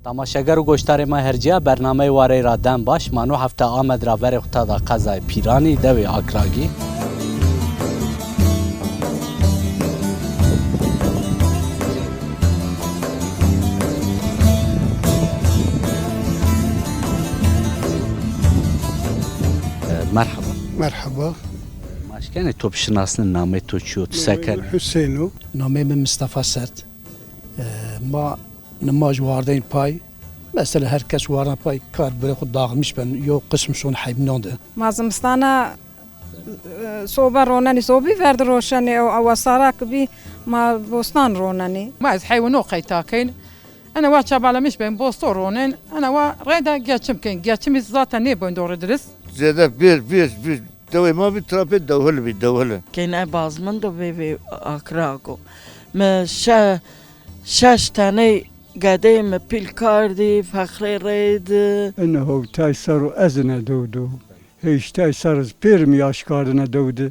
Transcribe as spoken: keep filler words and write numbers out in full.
Tamaşeger û goşdarê ma her cîya, bernameyê Warey ra dem baş. Ma no hefte Amed ra verê xo ta da qezayê Pîranî, dewê Akragî. E, merheba. Merheba. Ma eşkenê to bişinasnê, nameyê to çi yo, tu se kenê? Hüseyin o. Nameyê mi Mistefa Sert. E, ma nimaj wardeyîn pay. Mesela her kes warna pay, kar birê xo dağılmış ben, yo qism şon heybinan de. Ma zimistana, e, soba ronenî, sobî verdi roşenî, ew awasara ki bî ma bostan ronenî. Ma ez heywanû qeyta keyn. Ena wa çabalamiş ben, bosto ronen. Ena wa reyda geçim keyn. Geçimî zaten nêboyn doğru dürüst. Zêde bir, bir, bir. Dewê ma bî trapê dewhil bî, dewhil. Keyne bazmin do vê vê Akrago. Mi şe-, şeş teney gedeyê mi pîl kardî, fexrê reydi. Ene howtay serro ez ine dew do. Heştay serr ez pêrim yaş kardine dew di.